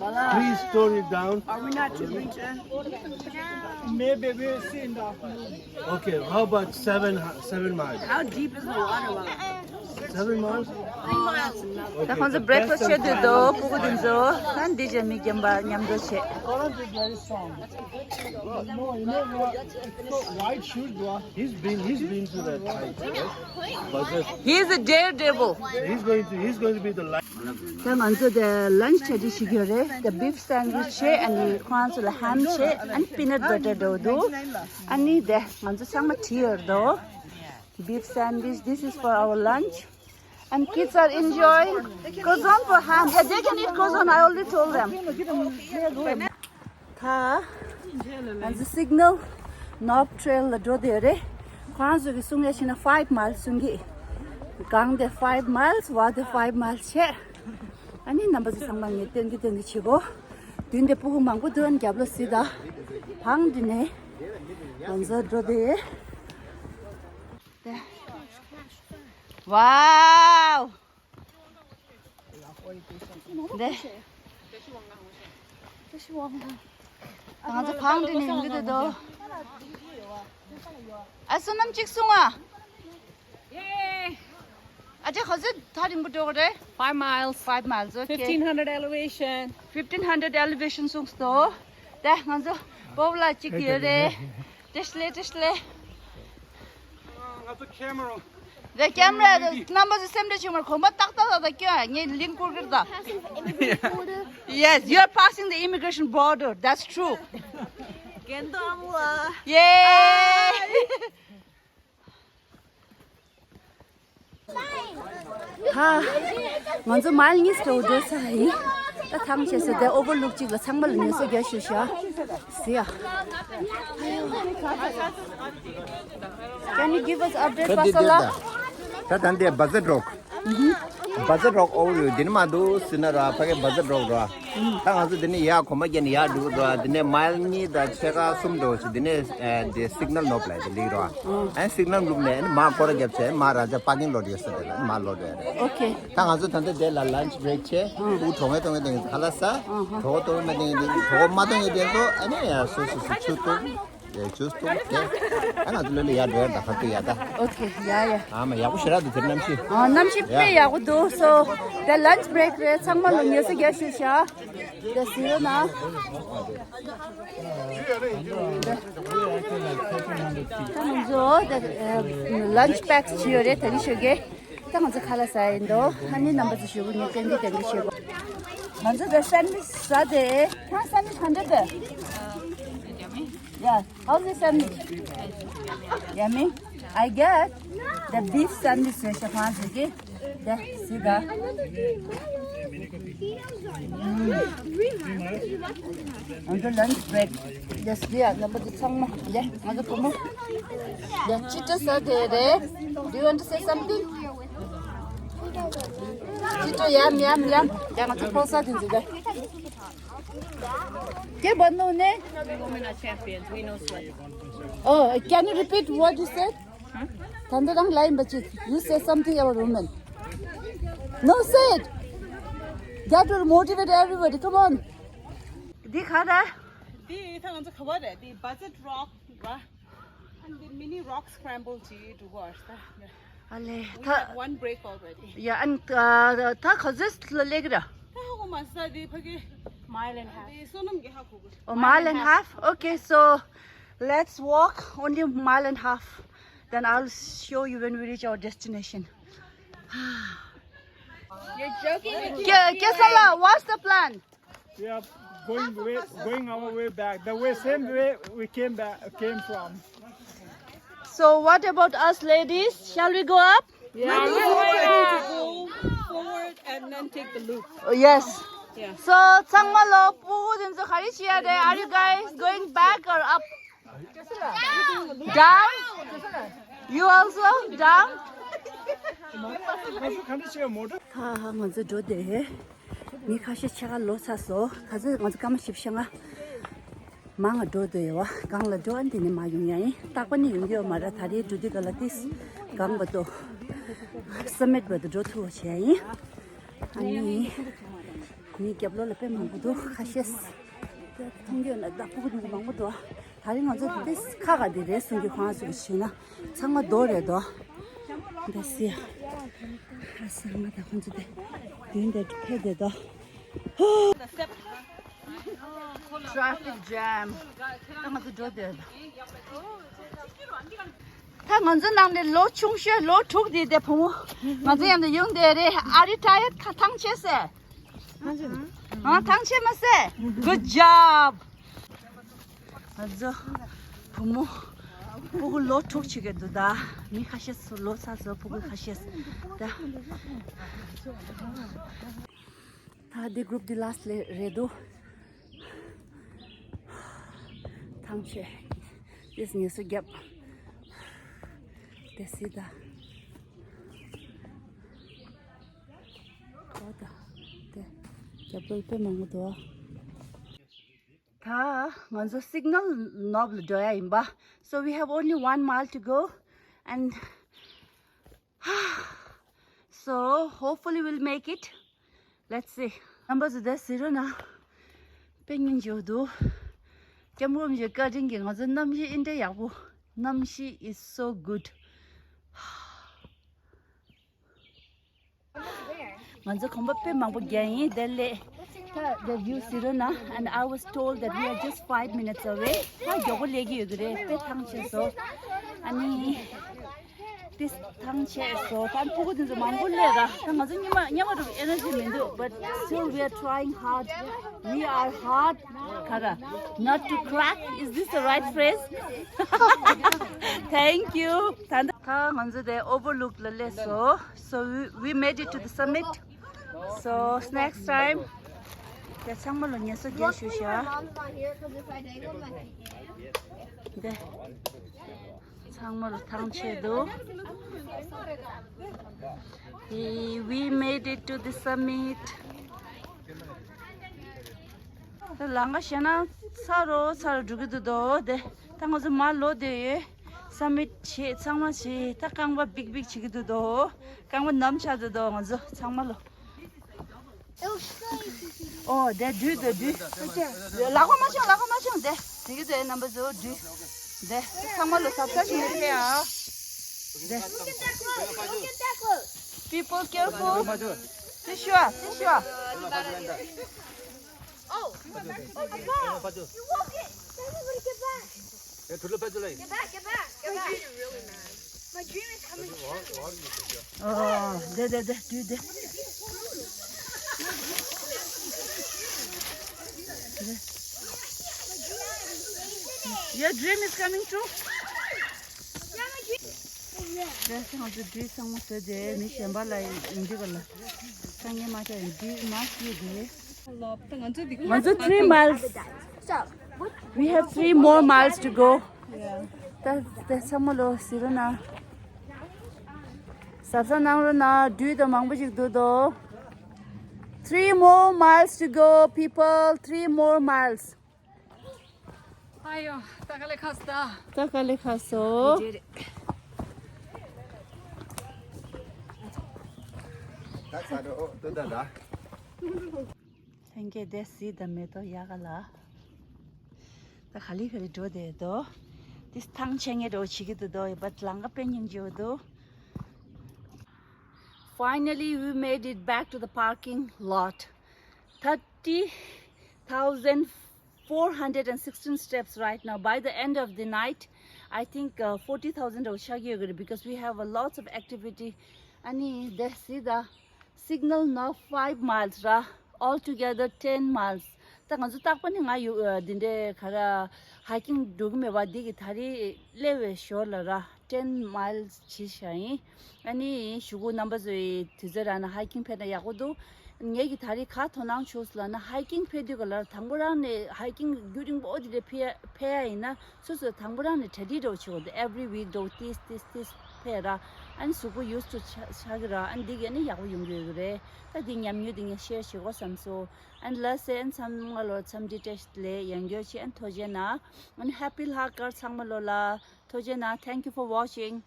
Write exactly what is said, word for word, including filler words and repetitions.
Please tone it down. Are we not to reach in? Maybe we'll see in the afternoon. Okay, how about seven, seven miles? How deep is the water level? Seven miles? Three miles. ད་ཁོང་ཚོ་བྷི་རེག་ཕ་སི་བྱེད་འདོད་འདུག་སྤུ་གུ་དེ་ཚོ། ཨ་འདི་རྗེས་མི་རྒན་པ་མཉམ་དུ་བྱེད། Current is very strong. No, you know what? It's so wide shoot, bro. He's been, he's been to that height, right? But the- He's a daredevil. He's going to, he's going to be the light. ད་ང་ཚོ་དེ་ལན་ཆི་ཆ་ཅིག་ཞིག་ཡོད་རེད། དེ་བྷིཕ་སན་ཌི་ཝིཆ་བྱས། ཨ་ནི་ཁོང་ཚོ་ལ་ཧེམ་བྱས། ཨ་ནི་པི་ནཊ་བྷ་ཊར་འདྲ་བོ་འདུག་ཨ་ནི་དེ་ང་ཚོ་ཚང་མ་བྲིས་ཡོད་རེད་དོ། Beef sandwich, this is for our lunch. And kids are enjoying croissant for ham. Yeah, they can eat croissant. I already told them. ད་ང་ཚོ་སིག་ནལ་ནོབ་ཊེལ་ལ་འགྲོ་བསྡད་རེད། ཁོང་ཚོ་གིས་གསུང་ཡ་ཞིག་ན་ཕའིབ་མའིལ་གསུང་གི། སྒང་དེ་ཕའིབ་མའིལ། བར་དེ་ཕའིབ་མའིལ་བྱས། ཨ་ནི་རྣམ་པ་ཚོ་ཚང་མ་ངས་སྟོན་གི་སྟོན་གི་བྱེད་གོ། མདུན་དེ་སྤུ་གུ་མང་པོ་འདུག་ཨ་ནི་རྒྱབ་ལོགས་གཟིགས་དང་། བང་འདི་ནས་ང་ཚོ་འགྲོ་བསྡད། Wow. འདི། ང་ཚོ་བང་འདི་ནས་ཡོང་གི་འདུག་དོ། ཨ་བསོད་ནམས་གཅིག་གསུང་ཨ། ཨ་ཅེ་ག་ཚོད་ཐག་རིང་པོ་འགྲོ་གི་རེད། Five miles. Five miles, okay. Fifteen hundred elevation. Fifteen hundred elevation གསུངས་སོ། ད་ང་ཚོ་སྤོབས་ལགས་གཅིག་ཡོད་རེད། བཀྲ་ཤིས་བདེ་ལེགས། བཀྲ་ཤིས་བདེ་ལེགས། ང་ཚོ་ཁེ་མ་རོན། The camera, རྣམ་པ་ཚོ་སེམས་ཁྲལ་བྱེད་མ། གོམ་པ་ཏག་ཏག་ཏག་ཏག་སྐྱོན། ངས་ལིང་བསྐུར་གི་རེད་ད། Yes, you're passing the immigration border. That's true. རྒན་རྡོ་ཨ་མ་ལགས། Yay. ཧ། ང་ཚོ་མལ་གཉིས་འགྲོ་འགྲོ་ས་ཡིན། ད་ཐང་ཆད་སོང་། དེ་ཨོ་ཝར་ལུག་གཅིག་ལ། ཚང་མ་ལ་ཉལ་ས་རྒྱག་ཞུ་ཤག་ཟེར་ཡ། Can you give us update, Pastor? ད་ད་འདི་བ་ཛེཊ་རོག་བ་ཛེཊ་རོག་ཨོ་ཝར་ཡོད། འདི་ནི་མ་འདུག་ཟེར་ན་ར། ཕ་གི་བ་ཛེཊ་རོག་ར། ད་ང་ཚོ་འདི་ནས་ཡར་གོམ་པ་བརྒྱབ་ནས་ཡར་འགྲོ་གི་འགྲོ། འདི་ནས་མལ་གཉིས་དང་ཕྱེད་ཀ་གསུམ་འགྲོ་ཞིག་འདི་ནས་ཨ་འདི་སིག་ནལ་ནོབ་ལབ་དེ་ལིག་རོ། ཨ་སིག་ནལ་ནོབ་ནས་ཨ་ནི་མར་སྐོར་ར་བརྒྱབ་བྱས་མར་ར་ཅག་པར་ཀིང་ལོཊ་ཡོད་ས་དེ་ལ་མར་ལོག་འགྲོ་ཡ་རེད། Okay. ད་ང་ཚོ་ད་ལྟ་དེ་ལ་ལན་ཆི་བྷི་རེག་བྱས། ཨུ་གྲོ་ངན་གྲོ་ངན་དེ་ཁ་ལག་ཟ། གྲོ་གྲོ་མ་དེ་དེ་གྲོ་མ་གཏོང་ཡ་དེ་ཚོ་ཨ་ནི་ཡ་སོ་སོ་སོ་ཆུ་བཏུང་། ཡ་ཇུས་བཏུང་། དེ་ཨ་ང་ཚོ་ལོ་ལོ་ཡར་འགྲོ་ཡ་ད་ག་དུས་ཡ་ད། Okay, yeah, yeah. ཨ་མ་ཡག་པོ་ཞེ་དྲག་འདུག་དེ་གནམ་གཤིས། ཨ་གནམ་གཤིས་དཔེ་ཡག་པོ་འདུག་སོ། དེ་ལན་ཆི་བྷི་རེག་རེད། ཚང་མ་ལ་ཉལ་ས་རྒྱག་ཞུ་ཤག་དེ་ཟེར་ན། ད་ང་ཚོ་ད་ལན་ཆི་པེག་བྱས་ཡོད་རེད། ད་གི་ཞོགས་ཀས་ད་ང་ཚོ་ཁ་ལག་ཟ་ཡིན་དོ། ཨ་ནི་རྣམ་པ་ཚོ་ཞུ་གི་ནི་ཏན་ཏན་ཏན་ཏན་ཞུ་གི་ང་ཚོ་ད་སན་ཌི་ཝིཆ་ཟ་དེ། ཁྱེད་སན་ཌི་ཝིཆ་ག་འདྲ་འདུག Yeah, how's the sandwich? Yummy? I get the beef sandwich. ད་ཟེར་ད། ང་ཚོ་ལན་ཆི་བྷི་རེག་དེ་ཟེར་ཡ། རྣམ་པ་ཚོ་ཚང་མ་ལ་ང་ཚོ་བུ་མོ་ལ་ཅི་ཏོ་ཟ་དེ་རེད། Do you want to say something? ཅི་ཏོ་ཡམ་ཡམ་ཡམ། ཡ་ང་ཚོ་ཕོ་ས་དེ་ཟེར་ད། Ke banu ne? Women are champions. We know sweat. Oh, can you repeat what you said? ད་ལྟ་རང་ལ་ཡིན་པ་ཅིག You say something about women. No, say it. That will motivate everybody. Come on. འདི་ག་རེད། འདི་ད་ང་ཚོ་ག་བ་རེད། འདི་བ་ཛེཊ་རོག་ར། And the mini rock scramble ཅིག་འགྲོ་གི་ཡོད་རེད་ད། ཨ་ལེ། We ད་had one break already. Yeah, and ད་ག་ཚོད་ལ་སླེབས་ཀྱི་རེད། ད་ཧ་གོ་མ་སོང་། འདི་ཕ་གི Mile and half. འདི་བསོད་ནམས་ཀྱིས་ཧ་གོ་གི། Oh, mile and half. Okay, so let's walk only mile and half. Then I'll show you when we reach our destination. You're joking. Ke- Kesala, what's the plan? We are going way, going our way back. The way, same way we came back, came from. So what about us ladies? Shall we go up? Yeah, we want to go forward and then take the loop. Oh, yes. Yeah. So ཚང་མ་ལོ་སྤུ་གུ་དེ་ཚོ་ག་རེ་བྱེད་ཡ་རེད། Are you guys going back or up? Down? You also down? ད་ང་ཚོ་འགྲོ་བསྡད། མི་ཁ་ཤས་ཕྱེད་ཀ་ལོག་ཚར་སོང་། ད་ཚོད་ང་ཚོ་སྐར་མ་བཞི་བཅུ་ཞེ་ལྔ་མང་ང་འགྲོ་བསྡད་ཡོད་པ། སྒང་ལ་འགྲོ། ཨ་འདི་ནས་མར་ཡོང་ཡ་ཡིན། རྟག་པར་ནི་ཡོང་གི་ཡོད་མ་རེད། ད་རེས་འགྲོ་དུས་ག་ལ་ཏིས་སྒང་བར་དུ་སམ་མིཊ་བར་དུ་འགྲོ་ཐུབ་པ་བྱེད་ཡ་ཡིན། ཨ་ནི། མི་རྒྱབ་ལོགས་ལ་དཔེ་མང་པོ་འདུག་ཁ་ཤས། མཐོང་རྒྱུ་ན་ད་ཕྲུ་གུ་འདི་མང་པོ་འདུག་ད་རིང་ང་ཚོ་འདི་ཁ་ག་འདི་རེད་གསུང་གི་ཁོང་ཚོ་གི་ཞུས་ན་ཚང་མ་རྡོ་རེད་དོ། འདི་སི་ཨ་སི་ང་ད་ཁོང་ཚོ་དེ་མདུན་དེ་ཕེབས་དེ་དོ། Traffic jam. ད་ང་ཚོ་འགྲོ་དེ་ད། ད་ང་ཚོ་ནང་ནས་ལོ་ཆུང་ཤོས་ལོ་དྲུག་དེ་དེ་བུ་མོ། ང་ཚོ་མཉམ་དུ་ཡོང་དེ་རེད། Are you tired? ཁ་ཐང་ཆད་སེ། ཨ་ཐང་ཆད་མ་སེ། Good job. ང་ཚོ་བུ་མོ་ཕྲུ་གུ་ལོ་དྲུག་ཆགས་ཀྱི་འདུག་ད་མི་ཁ་ཤས་སུ་ལོ་ཚ་སོ་ཕྲུ་གུ་ཁ་ཤས་ད། ད་འདི་group འདི་last ལས་རེད་འདུག་ཐང་ཆད། དེས་ངལ་གསོ་བརྒྱབ། དེ་སི་ད། གོ་ད། དེ་རྒྱབ་ལོགས་དཔེ་མང་པོ་འདུག་ད་ང་ཚོ་signal knob ལ་འགྲོ་ཡ་ཡིན་པ། So we have only one mile to go and so hopefully we'll make it. Let's see. རྣམ་པ་ཚོ་དེ་ཟེར་རོ་ན། དཔེ་སྙིང་རྗེ་པོ་འདུག་སྐྱབས་མགོན་གྱི་བཀའ་དྲིན་གྱིས་ང་ཚོ་གནམ་གཤིས་འདི་འདྲ་ཡག་པོ། གནམ་གཤིས is so good. ང་ཚོ་གོམ་པ་དཔེ་མང་པོ་བརྒྱབ་ཡིན་དེ་ལས། ད་the view ཟེར་རོ་ན། And I was told that we are just five minutes away. ད་མགྱོགས་པོ་སླེབས་ཀྱི་ཡོད་ཀྱི་རེད། དཔེ་ཐང་ཆད་སོང་། ཨ་ནི། དེ་ཐང་ཆད་སོང་། ད་ཕྲུ་གུ་དེ་ཚོ་མང་པོ་སླེབས་ར། ད་ང་ཚོ་ཉི་མ་ཉི་མ་རུ་energy མི་འདུག But still we are trying hard. We are hard. ག་ར། Not to crack. Is this the right phrase? Thank you. ད་ད་ང་ཚོ་དེ་overlook ལ་སླེབས་སོང་། So we, we made it to the summit. So next time. དེ་ཚང་མ་ལ་ངལ་གསོ་རྒྱག་ཞུ་ཤག་དེ། ཚང་མ་ལ་ཐང་ཆད་འདུག We made it to the summit. ད་ལམ་ཁ་ཞེད་སྣང་ཚ་རུ་ཚ་རུ་འགྲོ་གི་འདུག་དོ། དེ་ད་ང་ཚོ་མར་ལོག་བསྡད་ཡོད། summit བྱེད་ཚང་མ་བྱེད། ད་རྐང་པ་འབིག་འབིག་བྱེད་ཀྱི་འདུག་དོ། རྐང་པ་ནམ་ཆགས་འདུག་དོ། ང་ཚོ་ཚང་མ་ལོ། ཨོ་དེ་བྲོས་དེ་བྲོས། ལག་པ་མ་བྱུང་། ལག་པ་མ་བྱུང་། དེ་དེ་གི་དེ་རྣམ་པ་ཚོ་བྲོས། དེ་ཚང་མ་ལོ་གཟབ་གཟབ་བྱས་ནས་ཕེབས་ཨ། དེ། People careful. Sit sure, sit sure. Oh, oh my God. You walk it. Everybody get back. Get back, get back, get back. My dream is coming true. ཨོ་དེ་དེ་དེ་བྲོས་དེ། Your dream is coming true. དེ་ང་ཚོ་བྲོས་ཚང་མ་བཟོས་ཏེ་མི་གཞན་པ་ལ་ཡིན་འདི་ག་ལ་སང་ཉིན་མ་ཆགས་ཡིན་འདི་མ་ཤེས་དེ། ང་ཚོ་three miles. We have three more miles to go. ད་དེ་ཚང་མ་ལོ་ཟེར་རོ་ན། གཟབ་གཟབ་གནང་རོ་ན། བྲོས་དང་མང་པོ་ཞིག་འདུག་དོ། Three more miles to go, people. Three more miles. ཨ་ཡོ། ད་ག་ལེ་ཁ་སྟ། ད་ག་ལེ་ཁ་སོ། ད་ཚ་རོ་ཏུ་ད་ད། ལྷན་རྒྱས་དེ་གཟིགས་དང་མེ་ཏོག་ཡག་ག་ལ། ད་ག་ལེ་ག་ལེ་འགྲོ་དེ་དོ། དེ་ཐང་ཆད་ངེས་འགྲོ་བྱེད་ཀྱི་འདུག་དོ། ཡོད་པ་ལང་ཀ་དཔེ་སྙིང་རྗེ་པོ་འདུག Finally, we made it back to the parking lot. Thirty thousand four hundred and sixteen steps right now. By the end of the night, I think uh, forty thousand ཆགས་ཀྱི་ཡོད་ཀྱི་རེད། Because we have a lots of activity. ཨ་ནི་དེ་གཟིགས་དང་། Signal knob five miles ར། All together ten miles. ད་ང་ཚོ་རྟག་པར་ནི་ང་ཡོ་འདི་འདྲའི་ག་ར་hiking འགྲོ་གི་མེད་པ། འདི་གི་ད་རེས་སླེབས་པའི་ཞོར་ལ་ར། ten miles བྱས་བཞག་ཡིན། ཨ་ནི་གཞུག་གུ་རྣམ་པ་ཚོའི་དུས་ཚོད་རག་ན་hiking ཕེབས་ན་ཡག་པོ་འདུག་ངེད་ཀྱིས་ད་རེས་ག་དོ་སྣང་བྱུང་སོང་ལབ་ན། hiking ཕེབས་དུས་ག་ལ་དང་པོ་རང་ནས་hiking རྒྱུན་རིང་པོ་འདི་འདྲ་ཕེབས་ཕེབས་ཡ་ཡིན་ན། སོ་སོས་དང་པོ་རང་ནས་གྲ་སྒྲིག་འདྲ་བོ་བྱེད་དགོས་འདུག Every week འདྲ་བོ་ཏིས་ཏིས་ཏིས་ཕེབས་ར། ཨ་ནི་གཟུགས་པོ་used to ཆགས་ཆགས་ཀྱི་ར། ཨ་ནི་འདི་གས་ནི་ཡག་པོ་ཡོང་གི་ཡོད་ཀྱི་རེད། ད་འདི་ཉམས་མྱོང་འདི་ངས་share བྱེད་དགོས་བསམ་སོང་། ཨ་ནི་ལགས་སེ། ཨ་ནི་ཚང་མ་ལོ་འཚམས་འདྲི་བཀྲ་ཤིས་བདེ་ལེགས། ཡང་བསྐྱར་བྱས་ཨ་ནི་ཐུགས་རྗེ་གནང་། ཨ་ནི་happy Lhakar ཚང་མ་ལོ་ལ་ཐུགས་རྗེ་གནང་། Thank you for watching.